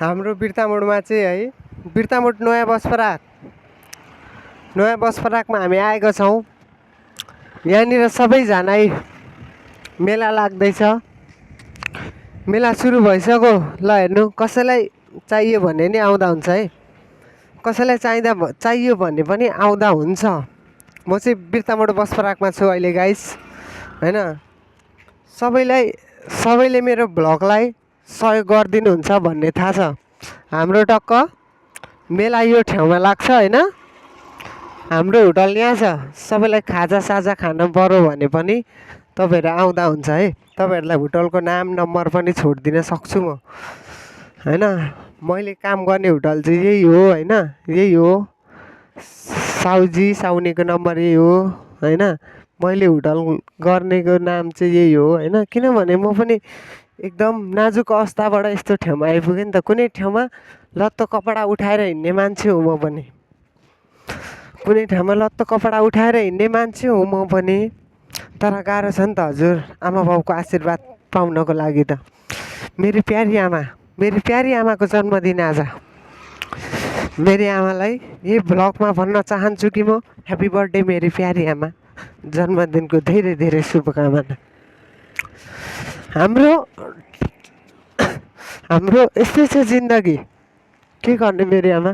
हाम्रो बिर्तामोडमा चाहिँ है बिर्तामोड नयाँ बसपराकमा हामी आएका छौँ। यहाँनिर सबैजना मेला लाग्दैछ। मेला सुरु भइसक्यो। ल हेर्नु, कसैलाई चाहियो भने नि आउँदा हुन्छ है, कसैलाई चाहियो भने पनि आउँदा हुन्छ। म चाहिँ बिर्तामोड बसपराकमा छु अहिले गाइस, होइन। सबैले मेरो भ्लगलाई सहयोग गरिदिनुहुन्छ भन्ने थाहा छ। हाम्रो टक्क मेला यो ठाउँमा लाग्छ, होइन। हाम्रो होटल यहाँ छ। सबैलाई खाजा खानु पर्यो भने पनि तपाईँहरू आउँदा हुन्छ है। तपाईँहरूलाई होटलको नाम नम्बर पनि छोडिदिन सक्छु म, होइन। मैले काम गर्ने होटल चाहिँ यही हो, होइन। यही हो, साउनीको नम्बर यही हो, होइन। मैले होटल गर्नेको नाम चाहिँ यही हो, होइन। किनभने म पनि एकदम नाजुक अवस्थाबाट यस्तो ठाउँमा आइपुगेँ नि त। कुनै ठाउँमा लत्तो कपडा उठाएर हिँड्ने मान्छे हो म पनि, कुनै ठाउँमा लत्तो कपडा उठाएर हिँड्ने मान्छे हो म पनि। तर गाह्रो छ नि त हजुर, आमा बाउको आशीर्वाद पाउनको लागि त। मेरी प्यारी आमाको जन्मदिन आज। मेरी आमालाई यही भ्लगमा भन्न चाहन्छु कि म ह्याप्पी बर्थडे मेरी प्यारी आमा, जन्मदिनको धेरै धेरै शुभकामना। हाम्रो यस्तै छ जिन्दगी, के गर्ने मेरी आमा।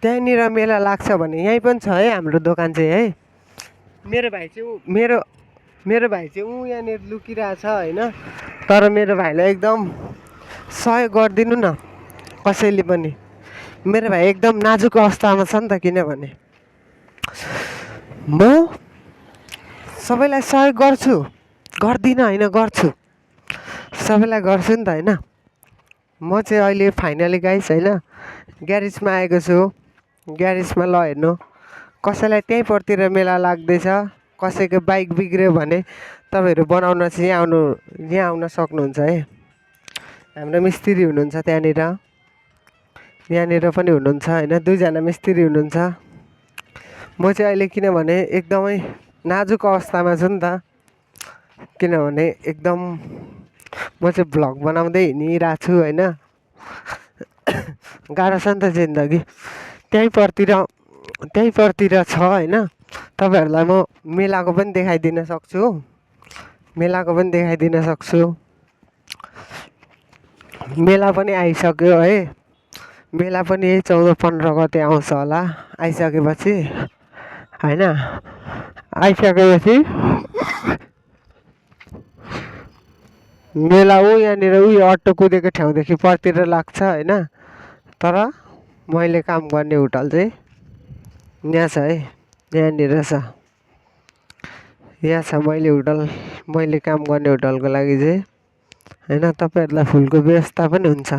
त्यहाँनिर मेला लाग्छ भने यहीँ पनि छ है हाम्रो दोकान चाहिँ है। मेरो भाइ चाहिँ ऊ यहाँनिर लुकिरहेछ, होइन। तर मेरो भाइलाई एकदम सहयोग गरिदिनु न कसैले पनि। मेरो भाइ एकदम नाजुक अवस्थामा छ नि त, किनभने म सबैलाई सहयोग गर्दिनँ, होइन, गर्छु। सबैलाई गर्छु नि त, होइन। म चाहिँ अहिले फाइनली गाइस, होइन, ग्यारेजमा आएको छु। ग्यारेजमा ल हेर्नु, कसैलाई त्यहीँपट्टितिर मेला लाग्दैछ, कसैको बाइक बिग्रियो भने तपाईँहरू बनाउन चाहिँ यहाँ आउन सक्नुहुन्छ है। हाम्रो मिस्त्री हुनुहुन्छ यहाँनिर पनि हुनुहुन्छ, होइन। 2 जना मिस्त्री हुनुहुन्छ। म चाहिँ अहिले किनभने एकदमै नाजुक अवस्थामा छु नि त, किनभने एकदम म चाहिँ भ्लग बनाउँदै हिँडिरहेको छु, होइन। गाह्रो छ नि त जिन्दगी। त्यहीँपट्टितिर छ, होइन। तपाईँहरूलाई म मेलाको पनि देखाइदिन सक्छु। मेला पनि आइसक्यो है। मेला पनि यही 14-15 गते आउँछ होला। आइसकेपछि मेला यहाँनिर अटो कुदेको ठाउँदेखि परतिर लाग्छ, होइन। तर मैले काम गर्ने होटल चाहिँ यहाँ छ है, यहाँनिर छ। यहाँ छ मैले काम गर्ने होटलको लागि चाहिँ, होइन। तपाईँहरूलाई फुलको व्यवस्था पनि हुन्छ,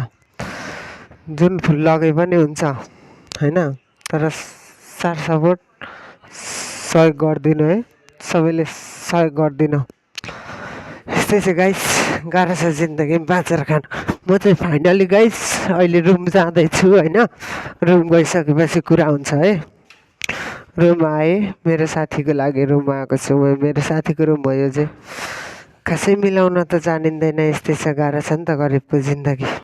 जुन फुल लगे पनि हुन्छ, होइन। तर सारसपोर्ट सहयोग गरिदिनु है, सबैले सहयोग गरिदिनु। यस्तै छ गाइस, गाह्रो छ जिन्दगी बाँचेर खानु। म चाहिँ फाइनली गाइस अहिले रुम जाँदैछु, होइन। रुम गइसकेपछि कुरा हुन्छ है। रुम आएँ, मेरो साथीको लागि रुम आएको छु म। मेरो साथीको रुम हो यो चाहिँ। खासै मिलाउन त जानिँदैन, यस्तै छ, गाह्रो छ नि त गरिबको जिन्दगी।